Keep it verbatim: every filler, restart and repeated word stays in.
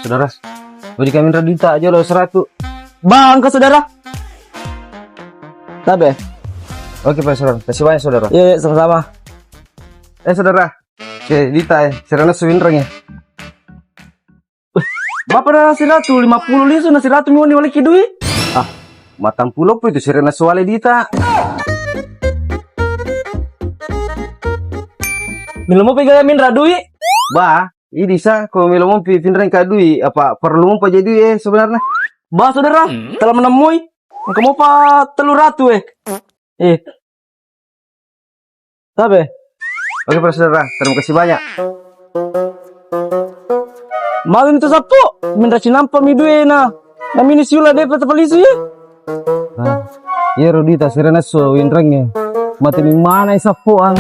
Saudara, beri kami duita aja lo seratu. Bangka, saudara. Tabe. Oke, Pak, saudara. Kasih banyak, saudara. Iya, iya, sama-sama. Eh, saudara. Oke, duita, eh. Serana suwinreng, ya. Bapa na siratu, lima puluh lisu na siratu mi wani waliki dui. Ah, matampulo po itu serena suale duita. Milo mopi gaya minra dui. Ba, idi sa ko milo mopi pinreng ka dui, apa perlu mopa jadi dui, eh, sebenarnya. Ba, saudara, telah menemui. Engka mopa telu ratu, eh. Eh. Tabe. Oke, Pak, saudara. Terima kasih banyak. Malu itu sappo, minra cinampa mi duena. Namini siula depa tapalisu, ya. Nah, iya, Rudi, tak sirena so winreng, ya. Mati mi mana, sappo, ang.